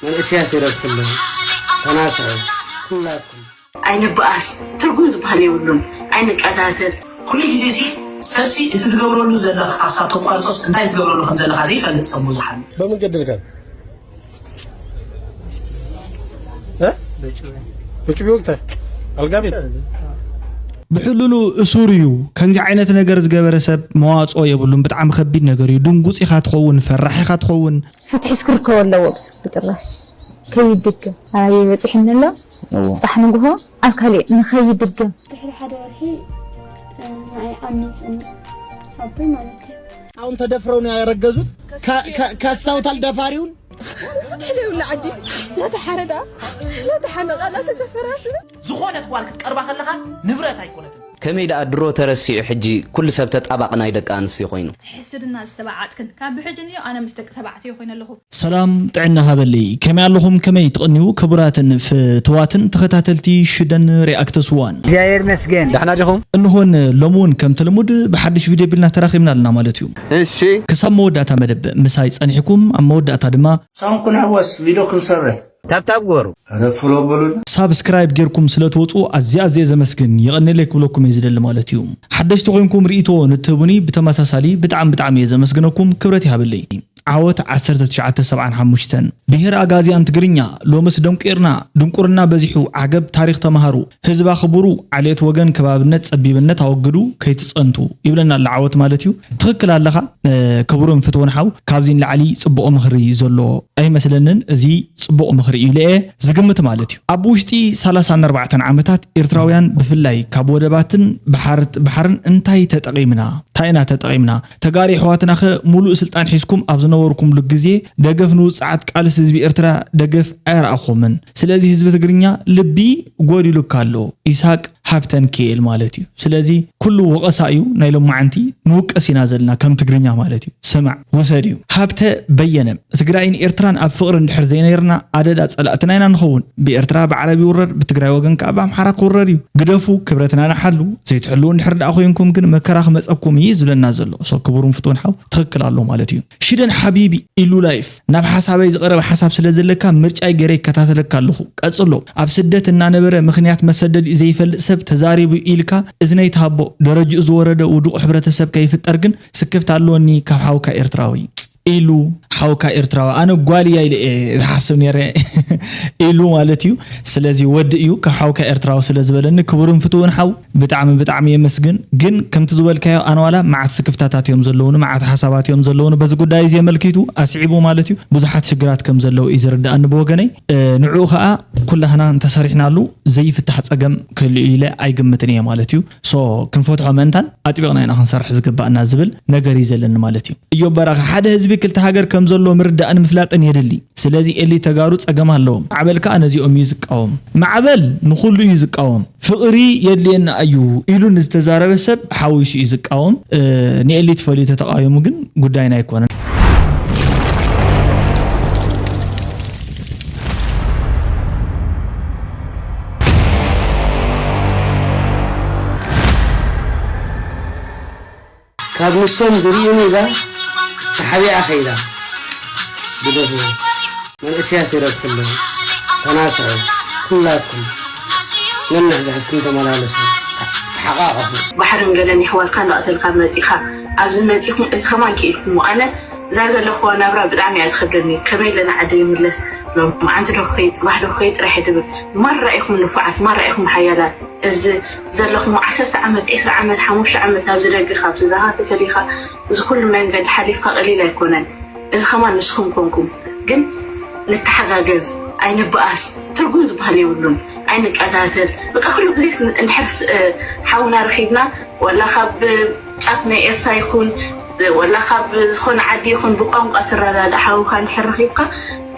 መንእሰያት ይረብሑ ኣለዉ። ተናስሑ ኩላኩም። ኣይንበኣስ፣ ትርጉም ዝበሃል የብሉን። ኣይንቀታተል። ኩሉ ግዜ ሲ ሰብሲ እቲ ትገብረሉ ዘለኻ ሳብ ተቋርጾስ እንታይ ትገብረሉ ከም ዘለኻ ዘይፈልጥ ሰብ ብዙሕ ኣሎ። በምን ገደልካ? እ? በጩቤ ወግተህ? አልጋ ቤት? ብሕሉሉ እሱር እዩ። ከምዚ ዓይነት ነገር ዝገበረ ሰብ መዋፅኦ የብሉን። ብጣዕሚ ከቢድ ነገር እዩ። ድንጉፅ ኢኻ ትኸውን፣ ፈራሕ ኢኻ ትኸውን። ፍትሒ ክርከብ ኣለዎ። ብስ ብጥራሽ ከይድገም ኣበይ በፂሕኒ ኣሎ። ፅባሕ ንግሆ ኣብ ካሊእ ንኸይድገም። ድሕሪ ሓደ ወርሒ ንዓይ ዓሚፅኒ ኣቦይ ማለት እዩ። አሁን ተደፍረው ነው ያረገዙት። ከሳውታል ደፋሪውን ፍትሒ ዘይብሉ ዓዲ እናተሓረዳ እናተሓነቓ እናተደፈራ ስለ ዝኾነት ጓል ክትቀርባ ከለኻ ንብረት ኣይኮነትን። ከመይ ደኣ ድሮ ተረሲዑ ሕጂ ኩሉ ሰብ ተጣባቒ ናይ ደቂ ኣንስትዮ ኮይኑ። ሕስድና ዝተባዓጥክን ካብ ብሕጂ ንዮ ኣነ ምስ ደቂ ተባዕትዮ ኮይነ ኣለኹ። ሰላም ጥዕና ሃበለይ ከመይ ኣለኹም ከመይ ትቕንዩ ክቡራትን ፍትዋትን ተኸታተልቲ ሽደን ሪኣክተስ ዋን እግዚኣብሔር ይመስገን ዳሕና ዲኹም እንሆን ሎሚ እውን ከምቲ ልሙድ ብሓድሽ ቪድዮ ቢልና ተራኺብና ኣለና ማለት እዩ እሺ ክሳብ መወዳእታ መደብ ምሳይ ጸኒሕኩም ኣብ መወዳእታ ድማ ሳንኩን ኣዋስ ቪድዮ ክንሰርሕ ታብታብ ግበሩ። ኧረ ፎሎ በሉና። ሳብስክራይብ ጌርኩም ስለትወፁ ኣዝየ ኣዝየ ዘመስግን የቐንየለይ ክብለኩም እየ ዝደሊ ማለት እዩ። ሓደሽቲ ኮይንኩም ርኢቶ ንትህቡኒ ብተመሳሳሊ ብጣዕሚ ብጣዕሚ እየ ዘመስግነኩም ክብረት ይሃበለይ። ዓወት ዓሰርተ ትሽዓተ ሰብዓን ሓሙሽተን ብሄር ኣጋዝያን ትግርኛ ሎምስ ደንቂርና ድንቁርና በዚሑ ዓገብ ታሪኽ ተምሃሩ ህዝብ ኣኽብሩ ዓሌት ወገን ከባብነት ጸቢብነት ኣወግዱ ከይትጸንቱ ይብለና ኣሎ ዓወት ማለት እዩ። ትኽክል ኣለኻ ክቡርን ፍትውን ሓው ካብዚ ንላዕሊ ጽቡቕ ምኽሪ ዘሎ ኣይመስለንን። እዚ ጽቡቕ ምኽሪ እዩ ኢለ እየ ዝግምት ማለት እዩ። ኣብ ውሽጢ ሰላሳን ኣርባዕተን ዓመታት ኤርትራውያን ብፍላይ ካብ ወደባትን ባሕርን እንታይ ተጠቒምና? እንታይ ኢና ተጠቒምና? ተጋሩ የሕዋትናኸ ሙሉእ ስልጣን ሒዝኩም ኣብ ዝነበርኩምሉ ግዜ ደገፍ ንውጽዓት ቃልሲ ህዝቢ ኤርትራ ደገፍ ኣየርኣኹምን። ስለዚ ህዝቢ ትግርኛ ልቢ ጎዲሉካ ኣሎ። ኢሳቅ ሃብተንኪኤል ማለት እዩ። ስለዚ ኩሉ ወቐሳ እዩ ናይ ሎማዓንቲ ንውቀስ ኢና ዘለና ከም ትግርኛ ማለት እዩ። ስማዕ ውሰድ እዩ። ሃብተ በየነ ትግራይን ኤርትራን ኣብ ፍቕሪ እንድሕር ዘይነይርና ኣደዳ ጸላእትና ኢና ንኸውን። ብኤርትራ ብዓረብ ይውረር ብትግራይ ወገን ከዓ ብኣምሓራ ክውረር እዩ። ግደፉ ክብረትና ንሓሉ። ዘይትሕልው እንድሕር ደኣ ኮይንኩም ግን መከራ ክመጸኩም እዩ ዝብለና ዘሎ። ሶ ክቡርን ፍትውን ሓው ትኽክል ኣሎ ማለት እዩ። ሽደን ሓቢቢ ኢሉ ላይፍ ናብ ሓሳበይ ዝቐረበ ሓሳብ ስለ ዘለካ ምርጫይ ገይረ ይከታተለካ ኣለኹ ቀጽሎ። ኣብ ስደት እናነበረ ምኽንያት መሰደዲኡ ዘይፈልጥ ሰብ ተዛሪቡ ኢልካ እዝነይ ትሃቦ። ደረጅኡ ዝወረደ ውዱቕ ሕብረተሰብ ከይፍጠር ግን ስክፍታ ኣለወኒ ካብ ሓውካ ኤርትራዊ። ኢሉ ሓውካ ኤርትራዊ ኣነ ጓል እያ ኢለ እየ ዝሓስብ ነይረ ኢሉ ማለት እዩ። ስለዚ ወዲ እዩ ካብ ሓውካ ኤርትራዊ ስለ ዝበለኒ ክቡርን ፍትውን ሓው ብጣዕሚ ብጣዕሚ የመስግን። ግን ከምቲ ዝበልካዮ ኣነ ዋላ መዓት ስክፍታታት እዮም ዘለውኒ መዓት ሓሳባት እዮም ዘለውኒ በዚ ጉዳይ እዚ የመልኪቱ ኣስዒቡ ማለት እዩ ብዙሓት ሽግራት ከም ዘለዉ እዩ ዝርድኣኒ ብወገነይ። ንዕኡ ከዓ ኩላህና እንተሰሪሕናሉ ዘይፍታሕ ፀገም ክህልዩ ኢለ ኣይግምትን እየ ማለት እዩ። ሶ ክንፈትሖ ምእንታን ኣጥቢቕና ኢና ክንሰርሕ ዝግባእና ዝብል ነገር እዩ ዘለኒ ማለት እዩ። እዮ በራኺ ሓደ ህዝቢ ክልተ ሃገር ከም ዘሎ ምርዳእን ምፍላጥን የድሊ። ስለዚ ኤሊ ተጋሩ ጸገም ኣለዎም። ማዕበል ከኣ ነዚኦም እዩ ዝቃወም። ማዕበል ንኹሉ እዩ ዝቃወም። ፍቕሪ የድልየና እዩ ኢሉ ንዝተዛረበ ሰብ ሓዊሱ እዩ ዝቃወም። ንኤሊ ትፈልዩ ተተቓዊሙ ግን ጉዳይና ኣይኮነን። ካብ ንሶም ዝርእዩኒ ኢላ ተሓቢኣ ከይዳ ግደፍዎ። መንእሰያት ይረብሑ ኣለዉ። ተናስሑ ኩላትኩም ነንሕድሕድኩም ተመላለሱ ተሓቓቐፉ። ባሕርን ገለን የሕዋትካ እንዳቐተልካ መጺኻ ኣብዚ መጺኹም እዚ ከማን ክኢልኩሞ ኣነ እዛ ዘለኽዋ ናብራ ብጣዕሚ እያ ትኸብደኒ ከመይ ኢለ ንዓደይ ይምለስ ሎማዓንቲ ዶ ክኸይድ ጽባሕ ዶ ክኸይድ ጥራሕ እየ ድብል ማራ ኢኹም ንፉዓት ማራ ኢኹም ሓያላት እዚ ዘለኹሞ ዓሰርተ ዓመት ዒስራ ዓመት ሓሙሽተ ዓመት ኣብዚ ደገ ካብ ስድራኻ ተፈሊኻ እዚ ኩሉ መንገዲ ሓሊፍካ ቀሊል ኣይኮነን። እዚ ከማን ንስኹም ኮንኩም ግን ንተሓጋገዝ፣ ኣይንበኣስ፣ ትርጉም ዝበሃል የብሉን፣ ኣይንቀታተል። በቃ ኩሉ ግዜ እንድሕር ሓውና ረኺብና ዋላ ካብ ጫፍ ናይ ኤርትራ ይኹን ወላ ካብ ዝኾነ ዓዲ ይኹን ብቋንቋ ትረዳዳእ ሓውካ እንድሕር ረኺብካ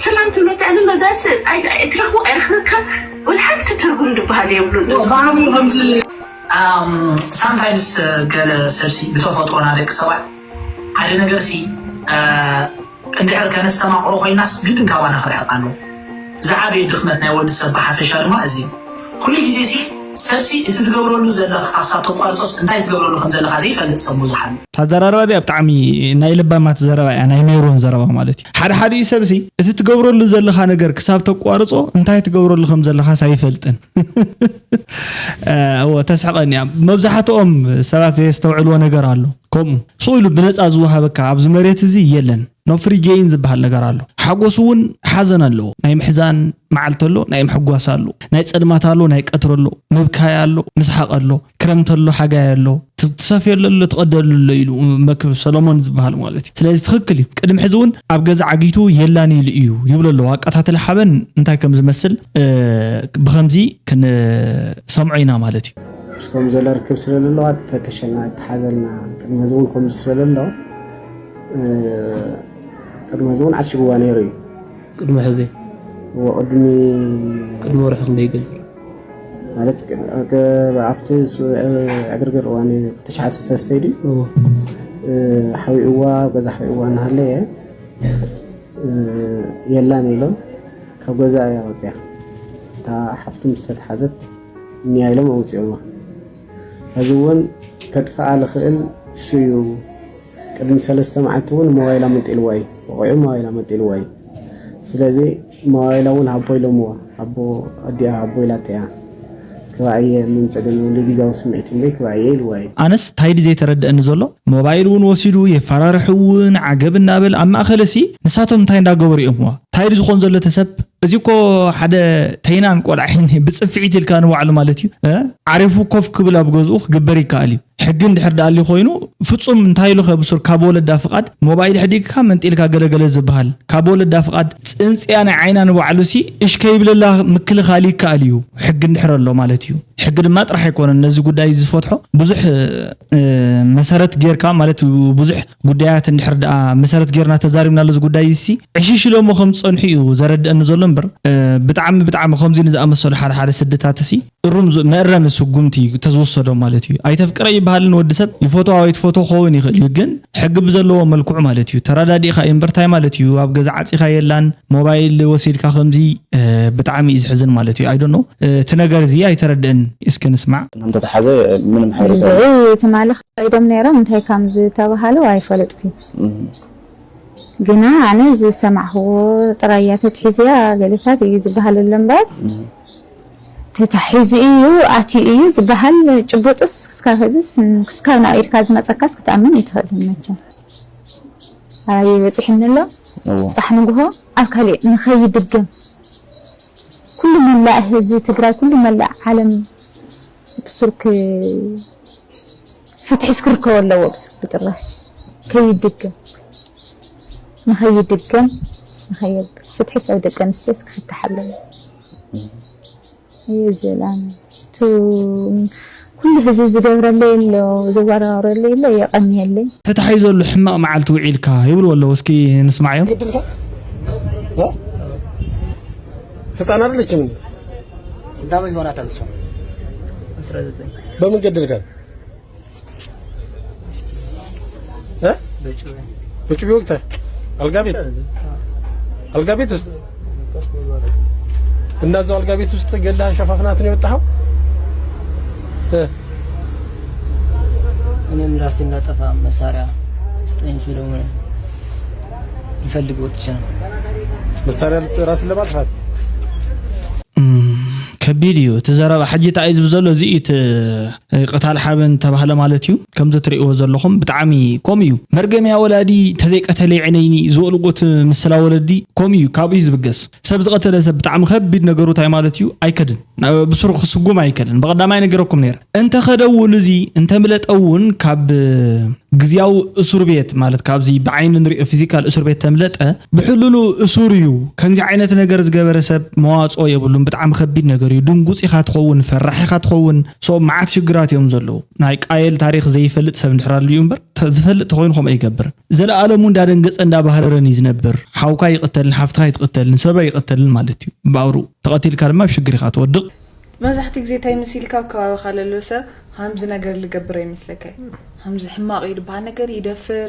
ሰላም ትብሎ ትዕልሎ ዳስ ኣይትረኽቦ ኣይረኽበካ ወላ ሓንቲ ትርጉም ዝበሃል የብሉን። ብዓቢኡ ከምዚ ሳምታይምስ ገለ ሰብሲ ብተፈጥሮና ደቂ ሰባት ሓደ ነገር ሲ እንድሕር ከነስተማቕሮ ኮይናስ ግድን ካባና ክርሕቕ ኣለዎ። ዝዓበየ ድኽመት ናይ ወዲ ሰብ ብሓፈሻ ድማ እዚ እዩ። ኩሉ ግዜ ሲ ሰብሲ እቲ ትገብረሉ ዘለኻ ክሳብ ተቋርጾስ እንታይ ትገብረሉ ከም ዘለኻ ዘይፈልጥ ሰብ ብዙሕ ኣሎ። ታዘራረባ እዚኣ ብጣዕሚ ናይ ለባማት ዘረባ እያ፣ ናይ ሜሮን ዘረባ ማለት እዩ። ሓደ ሓደ እዩ ሰብሲ እቲ ትገብረሉ ዘለኻ ነገር ክሳብ ተቋርጾ እንታይ ትገብረሉ ከም ዘለኻስ ኣይፈልጥን። እዎ ተስሕቐኒ እያ። መብዛሕትኦም ሰባት ዘየስተውዕልዎ ነገር ኣሎ። ከምኡ ስቕ ኢሉ ብነፃ ዝወሃበካ ኣብዚ መሬት እዚ የለን። ኖ ፍሪ ጌይን ዝበሃል ነገር ኣሎ። ሓጎስ እውን ሓዘን ኣለዎ። ናይ ምሕዛን መዓልቲ ኣሎ፣ ናይ ምሕጓስ ኣሎ፣ ናይ ጸልማት ኣሎ፣ ናይ ቀትሪ ኣሎ፣ ምብካይ ኣሎ፣ ምስሓቕ ኣሎ፣ ክረምቲ ኣሎ፣ ሓጋይ ኣሎ፣ ት- ትሰፍየሉ ኣሎ፣ ትቐደሉ ኣሎ ኢሉ መክብብ ሰሎሞን ዝበሃል ማለት እዩ። ስለዚ ትኽክል እዩ። ቅድሚ ሕዚ እውን ኣብ ገዛ ዓጊቱ የላን ኢሉ እዩ ይብሉ ኣለዉ። ኣቀታትላ ሓበን እንታይ ከም ዝመስል እ፣ ብኸምዚ ክንሰምዖ ኢና ማለት እዩ። ምስ ከምኡ ዘሎ ርክብ ስለ ዘለዋ ትፈተሸና ትሓዘልና ቅድሚ ሕዚ እውን ከምዚ ስለ ዘሎ እ፣ ቅድሚ ሕዚ እውን ዓሽግዋ ነይሩ እዩ። ቅድሚ ሕዚ እዎ ቅድሚ ቅድሚ ወርሒ ክንደይ ይገብር? ማለት ቅድሚ- ቅ- ኣብቲ ሱ- ዕግርግር እዋን እዩ ክልተ ሽሕ ዓሰርተ ሰለስተ ድዩ እዎ። እ፣ ሓዊእዋ ኣብ ገዛ ሓዊእዋ እናሃለየ እ፣ የላን ኢሎም ካብ ገዛ እያ ወፅያ። እታ ሓፍቱ ምስ ተተሓዘት እኒኣ ኢሎም ኣውፅኦማ። ሕዚ እውን ከጥፍኣ ዝኽእል እሱ እዩ። ቅድሚ ሰለስተ መዓልቲ እውን ሞባይላ መንጢልዋ እዩ። ወቒዑ ሞባይላ መንጢልዋ እዩ። ስለዚ ሞባይላ እውን ሃቦ ኢሎምዋ። ሃቦ ኣዲኣ ሃቦ ኢላታ እያ። ክባእየ ምምፀ ግን ግዛዊ ስምዒት እምበይ ክባእየ ኢልዋ እዩ። ኣነስ ታይዲ ዘይተረድአኒ ዘሎ ሞባይል እውን ወሲዱ የፈራርሕ እውን ዓገብ እናበል ኣብ ማእኸለሲ ንሳቶም እንታይ እንዳገበሩ እዮም ዋ ታይዲ ዝኾን ዘሎ ተሰብ እዚ እኮ ሓደ ተይናን ቆልዓ ብፅፍዒት ኢልካ ንባዕሉ ማለት እዩ እ? ዓሪፉ ኮፍ ክብል ኣብ ገዝኡ ክግበር ይከኣል እዩ ሕጊ እንድሕር ደኣሊ ኮይኑ ፍፁም እንታይ ኢሉ ከብሱር ካብ ወለዳ ፍቓድ ሞባይል ሕዲግካ መንጢልካ ገለገለ ዝበሃል ካብ ወለዳ ፍቓድ ፅንፅያ ናይ ዓይና ንባዕሉ ሲ እሽ ከይብለላ ምክልኻል ይከኣል እዩ ሕጊ እንድሕር ኣሎ ማለት እዩ ሕጊ ድማ ጥራሕ ኣይኮነን ነዚ ጉዳይ ዝፈትሖ ብዙሕ መሰረት ጌርካ ማለት ብዙሕ ጉዳያት እንድሕር ደኣ መሰረት ጌርና ተዛሪብና ለዚ ጉዳይ ሲ ዕሽሽ ኢሎሞ ከም ዝፀንሑ እዩ ዘረድአኒ ዘሎ እምበር ብጣዕሚ ብጣዕሚ ከምዚ ንዝኣመሰሉ ሓደ ሓደ ስድታት ሲ እሩም መእረሚ ስጉምቲ ተዝወሰዶ ማለት እዩ ኣይተፍቅረ ይበሃልን ወዲ ሰብ ይፎቶ ወይ ትፎቶ ክኸውን ይኽእል እዩ ግን ሕጊ ብዘለዎ መልክዑ ማለት እዩ ተረዳዲእካ እዩ እምበር ታይ ማለት እዩ ኣብ ገዛ ዓፂኻ የላን ሞባይል ወሲድካ ከምዚ ብጣዕሚ እዩ ዝሕዝን ማለት እዩ ኣይዶ እቲ ነገር እዚ ኣይተረድእን እስኪ ንስማዕ እንተተሓዘ ምንም ሓይሊ ትማሊ ከይዶም ነይሮም እንታይ ከም ዝተባሃሉ ኣይፈለጥኩ ግና ኣነ ዝሰማዕክዎ ጥራያ ተትሒዝያ ገለታት እዩ ዝበሃለሉ እምበር ተታሒዙ እዩ ኣትዩ እዩ ዝበሃል ጭቡጥስ ክስካብ ሕዝስ ክስካብ ናብ ኢድካ ዝመፀካስ ክትኣምን ይትኽእልን መቸም ኣበይ በፂሕኒ ኣሎ ፅባሕ ንግሆ ኣብ ካሊእ ንኸይድገም ኩሉ መላእ ህዝቢ ትግራይ ኩሉ መላእ ዓለም ብሱር ፍትሒ ክርከቦ ኣለዎ ብሱር ብጥራሽ ከይድገም ንኸይድገም ንኸየብል ፍትሒ ሰብ ደቂ ኣንስትዮስ ክፍታሕ ኣለዎ እዩ ዝብል ኣነ ኩሉ ህዝቢ ዝገብረለይ ኣሎ ዝወራወረለይ ኣሎ የቐንየለይ ተታሒዘሉ ሕማቕ መዓልቲ ውዒልካ ይብልዎ ኣለዉ እስኪ ንስማዕዮም ህፃን አይደለችም እንዴ? ስንት ዓመት ይሆናታል እሷ? በምን ገደልካት? በጩቤ ወቅተህ አልጋ ቤት አልጋ ቤት ውስጥ እና እዛው አልጋ ቤት ውስጥ ገላህ ሸፋፍናት ነው የወጣኸው? እኔም ራሴ እንዳጠፋ መሳሪያ ስጠኝ ሲሉ ልፈልግ ወጥቼ ነው። መሳሪያ ራስን ለማጥፋት ከቢድ እዩ እቲ ዘረባ ሕጂ እንታይ እዩ ዝብል ዘሎ እዚ እዩ እቲ ቅታል ሓበን ተባህለ ማለት እዩ ከምዚ ትርእይዎ ዘለኹም ብጣዕሚ ከምኡ እዩ መርገምያ ወላዲ ተዘይቀተለ ይዕነይኒ ዝበልዎ እቲ ምስላ ወለዲ ከምኡ እዩ ካብኡ እዩ ዝብገስ ሰብ ዝቐተለ ሰብ ብጣዕሚ ከቢድ ነገሩ እንታይ ማለት እዩ ኣይከድን ብስሩ ክስጉም ኣይከልን ብቐዳማይ ነገረኩም ነይረ እንተኸደ እውን እዚ እንተምለጠ እውን ካብ ግዝያዊ እሱር ቤት ማለት ካብዚ ብዓይኒ ንሪኦ ፊዚካል እሱር ቤት ተምለጠ ብሕልኑ እሱር እዩ። ከምዚ ዓይነት ነገር ዝገበረ ሰብ መዋፅኦ የብሉን። ብጣዕሚ ከቢድ ነገር እዩ። ድንጉፅ ኢኻ ትኸውን፣ ፈራሕ ኢኻ ትኸውን። So መዓት ሽግራት እዮም ዘለዉ። ናይ ቃየል ታሪኽ ዘይፈልጥ ሰብ እንድሕር ኣልዩ እምበር ዝፈልጥ ተኾይኑ ከምኡ ኣይገብርን። ዘለኣለሙ እንዳደንገፀ እንዳባህረረን እዩ ዝነብር። ሓውካ ይቕተልን ሓፍትኻ ይትቕተልን ሰብኣ ይቐተልን ማለት እዩ። ብኣውርኡ ተቐቲልካ ድማ ኣብ ሽግር ኢኻ ትወድቕ። መብዛሕትኡ ግዜ እንታይ መሲልካ ኣብ ከባቢኻ ለሎ ሰብ ሃምዚ ነገር ልገብር ኣይመስለካይ። ሃምዚ ሕማቕ እዩ ልበሃል ነገር ይደፍር፣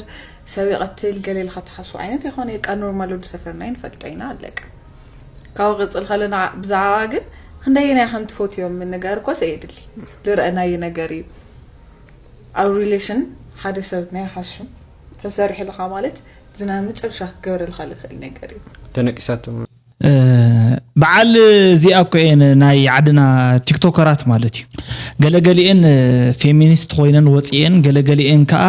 ሰብ ይቐትል፣ ገለ ኢልካ ትሓስቦ ዓይነት ኣይኮነ። በቃ ኖርማል ወዲ ሰፈርና እዩ ንፈልጦ ኢና ኣለቀ። ካብኡ ክቕጽል ከለና ብዛዕባ ግን ክንደየናይ ከም ትፈትዮም ምንጋር እኮ ሰየድሊ ዝረኣናዮ ነገር እዩ። ኣብ relation ሓደ ሰብ ናይ ሓሽም ተሰሪሕልካ ማለት ዝና መጨረሻ ክገብረልካ ዝኽእል ነገር እዩ። ተነቂሳቶ። በዓል እዚኣ እኮ እየን ናይ ዓድና ቲክቶከራት ማለት እዩ። ገለገሊኤን ፌሚኒስት ኮይነን ወፂኤን፣ ገለገሊኤን ከዓ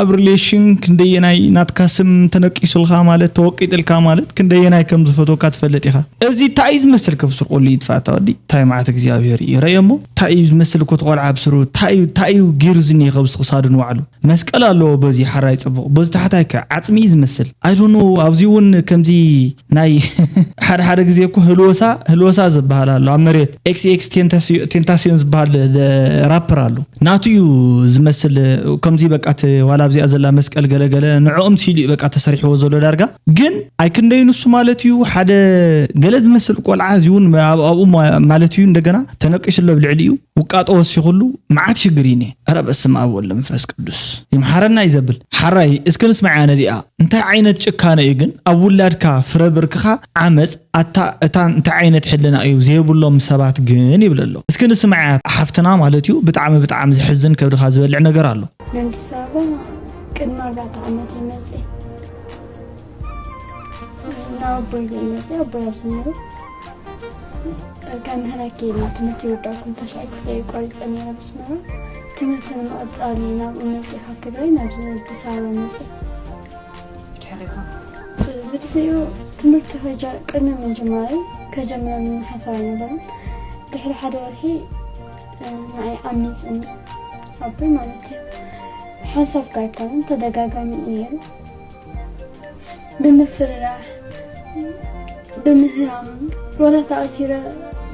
ኣብ relation ክንደየናይ ናትካ ስም ተነቂሱልካ ማለት ተወቂጥልካ ማለት ክንደየናይ ከም ዝፈትወካ ትፈልጥ ኢኻ። እዚ እንታይ እዩ ዝመስል? ከብስር ቆሉ ይጥፋእታ ወዲ እንታይ መዓት እግዚኣብሔር እዩ ረየ እሞ እንታይ እዩ ዝመስል? እኮ ተቆልዓ ኣብስሩ እንታይ እዩ እንታይ እዩ ገይሩ ዝኒ ከብስ ክሳዱ ንባዕሉ መስቀል ኣለዎ። በዚ ሓራይ ፅቡቕ በዚ ታሕታይ ከ ዓፅሚ እዩ ዝመስል። I don't know። ኣብዚ እውን ከምዚ ናይ ሓደ ሓደ ግዜ እኮ ህልወሳ ህልወሳ ዝበሃል ኣሎ ኣብ መሬት ኤክስኤክስ ቴንታሲዮን ዝበሃል ራፐር ኣሎ ናቱ እዩ ዝመስል። ከምዚ በቃ እቲ ዋላ ኣብዚኣ ዘላ መስቀል ገለገለ ንዕኦም ሲሉ እዩ በቃ ተሰሪሕዎ ዘሎ ዳርጋ። ግን ኣይክንደይ ንሱ ማለት እዩ ሓደ ገለ ዝመስል ቆልዓ እዚ እውን ኣብ- ኣብኡ ማ- ማለት እዩ እንደገና ተነቂሱሎ ኣብ ልዕሊ እዩ ውቃጦ ወሲኹሉ መዓት ሽግር እዩ ኒሄ። ኧረ በስመ ኣብ ወወልድ ወመንፈስ ቅዱስ ይምሓረና እዩ ዘብል። ሓራይ እስኪ ንስምዓያ ነዚኣ እንታይ ዓይነት ጭካነ እዩ ግን ኣብ ውላድካ ፍረ ብርክኻ ዓመፅ ኣታ እታ እንታይ ዓይነት ሕልና እዩ ዘይብሎም ሰባት ግን ይብል ኣሎ። እስኪ ንስምዓያ ሓፍትና ማለት እዩ ብጣዕሚ ብጣዕሚ ዘሕዝን ከብድኻ ዝበልዕ ነገር ኣሎ። ንኣዲስ ኣበባ ቅድሚ ኣርባዕተ ዓመት ይመፅእ ናብ ኣቦይ ዘይመፅእ ኣቦይ ኣብዚ ነይሩ ከምህረኪ ኢልና ትምህርቲ ይወዳኩም ተሻይ ክፍለ ይቋሪፀ ነይረ ብስመራ ትምህርቲ ንምቕፃል እዩ ናብኡ መፅእ ካብ ትግራይ ናብዚ ኣዲስ ኣበባ መፅእ ብድሕሪኡ ትምህርቲ ቅድሚ ምጅማረይ ከጀምረኒ ሓሳብ ኣይነበረን ድሕሪ ሓደ ወርሒ ንዓይ ዓሚፅኒ ኣቦይ ማለት እዩ ሓሳብካ ኣይኮነን ተደጋጋሚ እዩ ነይሩ ብምፍርራሕ ብምህራም ወላ ተኣሲረ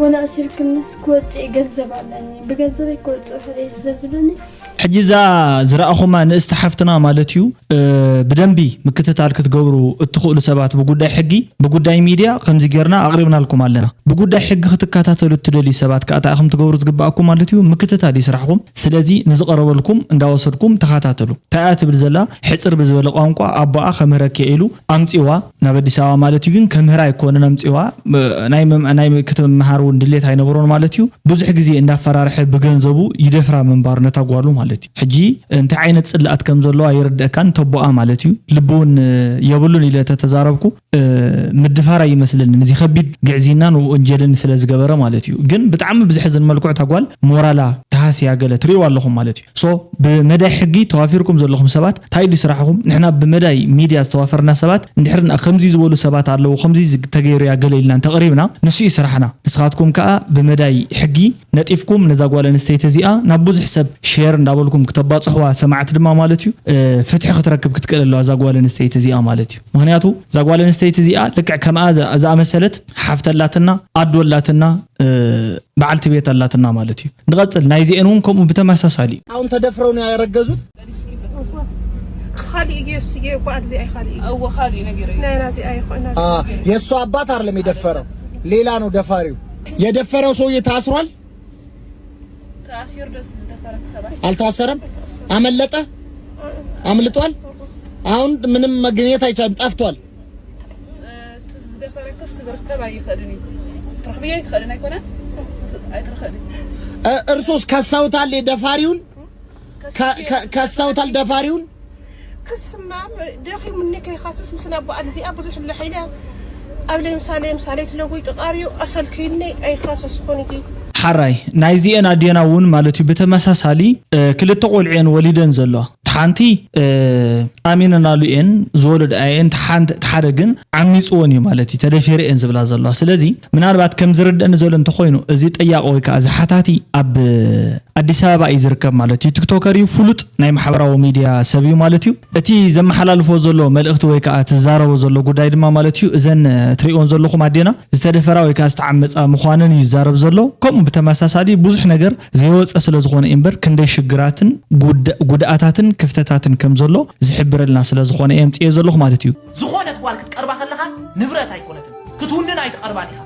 ወላ ኣሲርክንስ ክወፅእ ገንዘብ ኣለኒ ብገንዘበይ ክወፅእ ክእል ስለ ዝብለኒ ሕጂ እዛ ዝረኣኹማ ንእስቲ ሓፍትና ማለት እዩ ብደንቢ ምክትታል ክትገብሩ እትኽእሉ ሰባት ብጉዳይ ሕጊ ብጉዳይ ሚድያ ከምዚ ጌርና ኣቕሪብናልኩም ኣለና። ብጉዳይ ሕጊ ክትከታተሉ እትደልዩ ሰባት ከዓ እንታይ ኢኹም ትገብሩ ዝግባኣኩም ማለት እዩ ምክትታል እዩ ስራሕኹም። ስለዚ ንዝቐረበልኩም እንዳወሰድኩም ተኸታተሉ። እንታይ እያ ትብል ዘላ ሕፅር ብዝበለ ቋንቋ ኣቦኣ ከምህረኪ ኢሉ ኣምፂዋ ናብ ኣዲስ ኣበባ ማለት እዩ። ግን ከምህራ ኣይኮነን ኣምፂዋ ናይ መም- ናይ ክትምሃር እውን ድሌት ኣይነበሮን ማለት እዩ። ብዙሕ ግዜ እንዳፈራርሐ ብገንዘቡ ይደፍራ ምንባሩ ነታ ጓሉ ማለት እዩ። ሕጂ እንታይ ዓይነት ፅላኣት ከም ዘለዋ ይርደእካን ተቦኣ ማለት እዩ። ልቢ እውን የብሉን ኢለ ተተዛረብኩ ምድፋር ኣይመስለንን። እዚ ከቢድ ግዕዝይናን ወንጀልን ስለ ዝገበረ ማለት እዩ። ግን ብጣዕሚ ብዘሕዝን መልክዑ እታ ጓል ሞራላ ተሃስያ ገለ ትሪእዋ ኣለኹም ማለት እዩ። ሶ ብመዳይ ሕጊ ተዋፊርኩም ዘለኹም ሰባት እንታይ ኢሉ ስራሕኹም? ንሕና ብመዳይ ሚድያ ዝተዋፈርና ሰባት እንድሕር ከምዚ ዝበሉ ሰባት ኣለዉ ከምዚ ተገይሩ እያ ገለ ኢልና እንተቕሪብና ንሱ እዩ ስራሕና። ንስኻትኩም ከዓ ብመዳይ ሕጊ ነጢፍኩም ነዛ ጓል ኣንስተይቲ እዚኣ ናብ ብዙሕ ሰብ ሼር እንዳበልኩም ክተባፅሕዋ ሰማዕቲ ድማ ማለት እዩ ፍትሒ ክትረክብ ክትክእል ኣለዋ እዛ ጓል ኣንስተይቲ እዚኣ ማለት እዩ። ምክንያቱ እዛ ጓል ኣንስተይቲ እዚኣ ልክዕ ከምኣ ዝኣመሰለት ሓፍተላትና ኣዶላትና በዓልቲ ቤት ኣላትና ማለት እዩ። ንቐፅል ናይዚአን እውን ከምኡ ብተመሳሳሊ እዩ። አሁን ተደፍረው ነው ያረገዙት። ካልእ እዩ እሱ እየ እኮ ኣብዚ ኣይ ካልእ እዩ እወ ካልእ እዩ ነጊረዩ ናይ ናዚ ኣይኮና አ፣ የእሱ አባት አይደለም የደፈረው፣ ሌላ ነው ደፋሪው። የደፈረው ሰውዬ ታስሯል? ተኣሲሩ ዶ ዝደፈረክ ሰብኣይ አልታሰረም? አመለጠ? አምልጧል? አሁን ምንም መገኘት አይቻልም፣ ጠፍቷል። እቲ ዝደፈረክስ ክርከብ ኣይኽእልን እዩ ትረኽብዮ ኣይትኽእልን ኣይኮነ ኣይትኽእልን እ፣ እርሶስ ከሰውታል ደፋሪውን? ከ- ከ- ከሰውታል ደፋሪውን? ክስማ ደኺሙኒ ከይኻስስ ምስ ናብ በዓል እዚኣ ብዙሕ ለሐይለ ኣብ ለምሳሌ ምሳሌ ትለጉይ ጥቃሪዩ ኣሰልክዩኒ ኣይኻሰስኩን እዩ ሓራይ ናይዚኤን ኣዴና እውን ማለት እዩ ብተመሳሳሊ እ፣ ክልተ ቆልዑ እየን ወሊደን ዘለዋ። እቲ ሓንቲ እ፣ ኣሚነናሉ እየን ዝወለድኣ እየን፣ እቲ ሓንቲ- እቲ ሓደ ግን ዓሚፅወን እዩ ማለት እዩ ተደፊረ እየን ዝብላ ዘለዋ። ስለዚ ምናልባት ከም ዝርደእኒ ዘሎ እንተኮይኑ እዚ ጠያቂ ወይ ከዓ እዚ ሓታቲ ኣብ ኣዲስ ኣበባ እዩ ዝርከብ ማለት እዩ። ቲክቶከር እዩ፣ ፍሉጥ ናይ ማሕበራዊ ሚድያ ሰብ እዩ ማለት እዩ። እቲ ዘመሓላልፎ ዘሎ መልእኽቲ ወይ ከዓ እቲ ዝዛረቦ ዘሎ ጉዳይ ድማ ማለት እዩ እዘን እ፣ ትሪእዎን ዘለኹም ኣዴና ዝተደፈራ ወይ ከዓ ዝተዓመፃ ምዃነን እዩ ዝዛረብ ዘሎ። ከምኡ ብተመሳሳሊ ብዙሕ ነገር ዘይወፀ ስለ ዝኾነ እዩ እምበር ክንደይ ሽግራትን ጉድ- ጉድኣታትን ክፍተታትን ከም ዘሎ ዝሕብረልና ስለ ዝኾነ እየ ምፅኤ ዘለኹ ማለት እዩ። ዝኾነት ጓል ክትቀርባ ከለኻ ንብረት ኣይኮነትን ክትውንን ኣይትቐርባን ኢኻ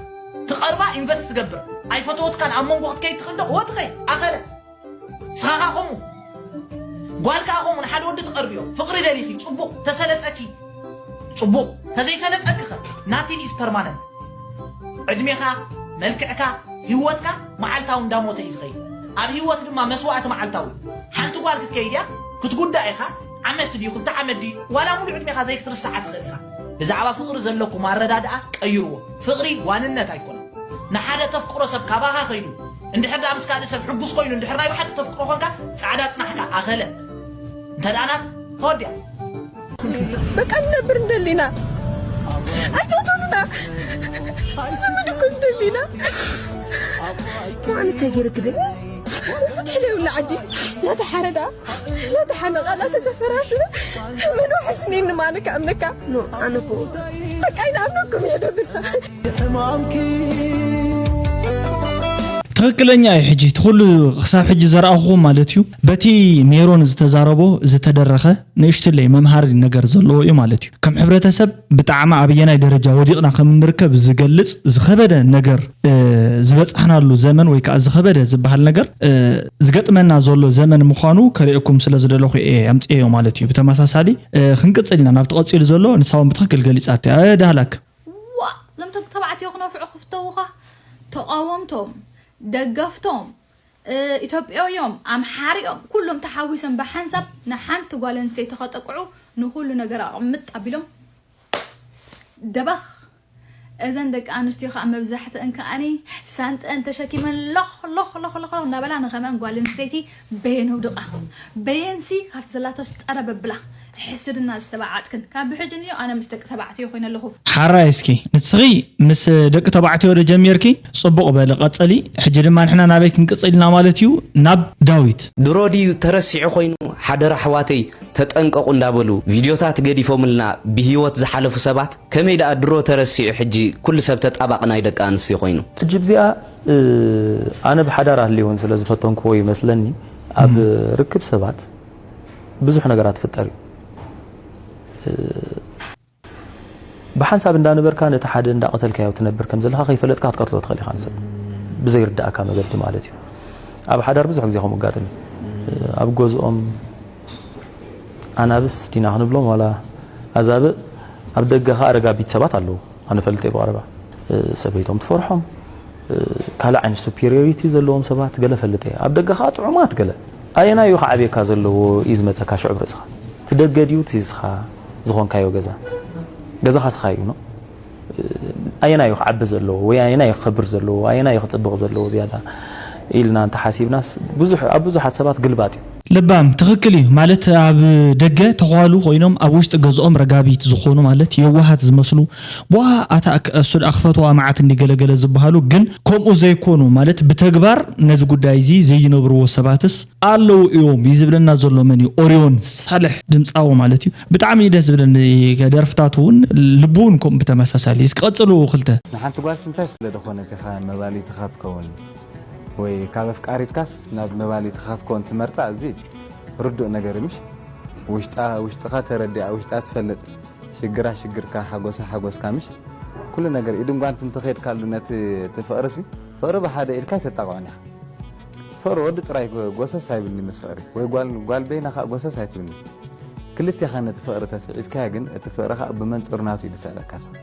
ትቐርባ ኢንቨስት ትገብር ኣይፈተወትካን ኣብ መንጎ ክትከይድ ትኽእል ዶ ወትኸይ ኣኸለ ስኻኻ ከምኡ ጓል ከዓ ከምኡ ንሓደ ወዲ ትቐርብዮ ፍቕሪ ደሊኺ ፅቡቕ ተሰለጠኪ ፅቡቕ ተዘይሰለጠኪ ኸ ናቲን ኢስ ፐርማነንት ዕድሜኻ መልክዕካ፣ ህይወትካ መዓልታዊ እንዳሞተ እዩ ዝኸይድ። ኣብ ህይወት ድማ መስዋእቲ መዓልታዊ። ሓንቲ ጓል ክትከይድ እያ፣ ክትጉዳእ ኢኻ። ዓመት ድዩ ክልተ ዓመት ድዩ ዋላ ሙሉእ ዕድሜኻ ዘይክትርስዓ ትኽእል ኢኻ። ብዛዕባ ፍቕሪ ዘለኩም ኣረዳድኣ ቀይርዎ። ፍቕሪ ዋንነት ኣይኮነን። ንሓደ ተፍቅሮ ሰብ ካባኻ ከይዱ እንድሕር ደኣ ምስ ካልእ ሰብ ሕጉስ ኮይኑ እንድሕር ናይ ብሓቂ ተፍቅሮ ኮንካ ጻዕዳ ጽናሕካ ኣኸለ እንተ ደኣ ናት ተወዲኣ። በቃ ንነብር እንደሊና ኣይትእትኑና። ዝምድ እኮ እንደሊና። ማን ተገይርክ ደ ፍትሕ ለይብሉ ዓዲ ናተሓረዳ ናተሓነቓ ናተተፈራስነ መን ውሕስኒ ንማነ ክኣምነካ ኖ ኣነ እኮ በቃ ይንኣምነኩም እየ ደብልካ ትኽክለኛ እዩ። ሕጂ እቲ ኩሉ ክሳብ ሕጂ ዘርኣኹኹም ማለት እዩ በቲ ሜሮን ዝተዛረቦ ዝተደረኸ ንእሽትለይ መምሃሪ ነገር ዘለዎ እዩ ማለት እዩ። ከም ሕብረተሰብ ብጣዕሚ ኣበየናይ ደረጃ ወዲቕና ከም እንርከብ ዝገልጽ ዝኸበደ ነገር እ፣ ዝበጻሕናሉ ዘመን ወይ ከዓ ዝኸበደ ዝበሃል ነገር እ፣ ዝገጥመና ዘሎ ዘመን ምዃኑ ከርእየኩም ስለ ዝደለኹ እየ ኣምፅኤዮ ማለት እዩ። ብተመሳሳሊ እ፣ ክንቅፅል ኢና ናብቲ ቀፂሉ ዘሎ ንሳ እውን ብትኽክል ገሊፃት እያ። እ፣ ዳህላክ ዋ እዞም ተባዕትዮ ክነፍዑ ክፍተውኻ ተቃወምቶም ደገፍቶም ኢትዮጵያዊ እዮም ኣምሓሪ እዮም ኩሎም ተሓዊሶም ብሓንሳብ ንሓንቲ ጓል ኣንስተይቲ ከጠቅዑ ንኩሉ ነገር ኣቕምጥ ኣቢሎም ደበኽ እዘን ደቂ ኣንስትዮ ከዓ መብዛሕትእን ከዓኒ ሳንጠን ተሸኪመን ሎኽ ሎኽ ሎኽ ሎኽ ሎኽ እናበላ ንኸመን ጓል ኣንስተይቲ በየን ኣውድቓ በየንሲ ካብቲ ዘላቶስ ጠረብ ኣብላ ሕስድና ዝተባዓጥክን ካብ ብሕጂ ንዮ ኣነ ምስ ደቂ ተባዕትዮ ኮይነ ኣለኹ። ሓራይ እስኪ ንስኺ ምስ ደቂ ተባዕትዮ ዶ ጀሚርኪ? ጽቡቕ በሊ ቀጽሊ። ሕጂ ድማ ንሕና ናበይ ክንቅጽል ኢና ማለት እዩ? ናብ ዳዊት። ድሮ ድዩ ተረሲዑ ኮይኑ ሓደራ ኣሕዋተይ ተጠንቀቑ እንዳበሉ ቪድዮታት ገዲፎምልና ብህይወት ዝሓለፉ ሰባት ከመይ ደኣ ድሮ ተረሲዑ ሕጂ ኩሉ ሰብ ተጣባቒ ናይ ደቂ ኣንስትዮ ኮይኑ። ሕጂ ኣብዚኣ ኣነ ብሓዳር ኣህልየውን ስለ ዝፈተንክዎ ይመስለኒ ኣብ ርክብ ሰባት ብዙሕ ነገራት ትፍጠር እዩ ብሓንሳብ እንዳነበርካ ነቲ ሓደ እንዳቐተልካዮ ትነብር ከም ዘለኻ ከይፈለጥካ ክትቀትሎ ትኽእል ኢኻ ንሰብ ብዘይርዳእካ መገዲ ማለት እዩ ኣብ ሓዳር ብዙሕ ግዜ ከምኡ ኣጋጥም ኣብ ገዝኦም ኣናብስ ዲና ክንብሎም ዋላ ኣዛብእ ኣብ ደገ ኸኣ ረጋቢት ሰባት ኣለዉ ኣነ ፈልጠ ብቐረባ ሰበይቶም ትፈርሖም ካልእ ዓይነት superiority ዘለዎም ሰባት ገለ ፈልጥ እየ ኣብ ደገ ከዓ ጥዑማት ገለ ኣየናይ እዩ ክዓብየካ ዘለዎ እዩ ዝመፀካ ሽዑብ ርእስኻ እቲ ደገ ድዩ እቲ እስኻ ዝኾንካዮ ገዛ ገዛኻ እስኻ እዩ ነው ኣየናይ እዩ ክዓቢ ዘለዎ ወይ ኣየናይ እዩ ክኸብር ዘለዎ ኣየናይ እዩ ክፅብቕ ዘለዎ ዝያዳ ኢልና እንተሓሲብናስ ብዙሕ ኣብ ብዙሓት ሰባት ግልባጥ እዩ ለባም ትኽክል እዩ ማለት ኣብ ደገ ተኳሉ ኮይኖም ኣብ ውሽጢ ገዝኦም ረጋቢት ዝኾኑ ማለት የዋሃት ዝመስሉ ቧ ኣታ እሱ ደኣ ክፈትዋ መዓት እንዲ ገለገለ ዝበሃሉ ግን ከምኡ ዘይኮኑ ማለት ብተግባር ነዚ ጉዳይ እዚ ዘይነብርዎ ሰባትስ ኣለዉ እዮም እዩ ዝብለና ዘሎ መን እዩ ኦሪዮን ሳልሕ ድምፃዊ ማለት እዩ ብጣዕሚ እዩ ደስ ዝብለኒ ደርፍታቱ እውን ልቡ እውን ከምኡ ብተመሳሳሊ እስኪ ቀፅሉ ክልተ ንሓንቲ ጓልስ እንታይ ስለ ደኾነት ኢኻ መባልይትኻ ትከውን ወይ ካብ ኣፍቃሪትካስ ናብ መባልይትኻ ትከውን ትመርፃ እዚ ርዱእ ነገር ምሽ ውሽጣ ውሽጥኻ ተረዲኣ ውሽጣ ትፈልጥ ሽግራ ሽግርካ ሓጎሳ ሓጎስካ ምሽ ኩሉ ነገር ኢድን ጓንትን ተኸይድካሉ ነቲ እቲ ፍቕሪ ሲ ፍቕሪ ብሓደ ኢድካ ኣይተጣቕዖን ኢኻ ፍቕሪ ወዲ ጥራይ ጎሰስ ኣይብልኒ ምስ ፍቕሪ ወይ ጓል ጓል በይና ከዓ ጎሰስ ኣይትብልኒ ክልቴኻ ነቲ ፍቕሪ ተስዒብካያ ግን እቲ ፍቕሪ ከዓ ብመንፅሩ ናቱ እዩ ዝስዕበካ ሰብ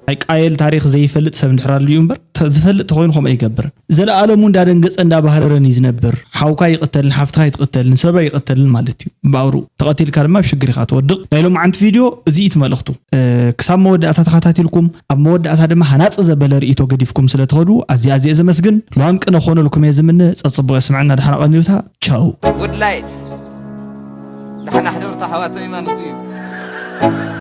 ናይ ቃየል ታሪኽ ዘይፈልጥ ሰብ እንድሕር ኣልዩ እምበር ዝፈልጥ ተኾይኑ ከምኡ ኣይገብርን። ዘለኣለሙ እንዳደንገጸ እንዳባህረረን እዩ ዝነብር። ሓውካ ይቕተልን ሓፍትኻ ኣይትቕተልን ሰብኣ ይቕተልን ማለት እዩ። ብኣውርኡ ተቐቲልካ ድማ ኣብ ሽግር ኢኻ ትወድቕ። ናይ ሎምዓንቲ ቪድዮ እዚ እዩ እቲ መልእኽቱ። ክሳብ መወዳእታ ተኸታቲልኩም ኣብ መወዳእታ ድማ ሃናጺ ዘበለ ርእይቶ ገዲፍኩም ስለ ትኸዱ ኣዝየ ኣዝየ እየ ዘመስግን። ሎምቅነ ክኾነልኩም እየ ዝምነ። ጸጽቡቕ የስምዐና ደሓን ኣቐንዩታ። ቻው። Good light ደሓን ኣሕደሩ ኣሕዋተይ ማለት እዩ።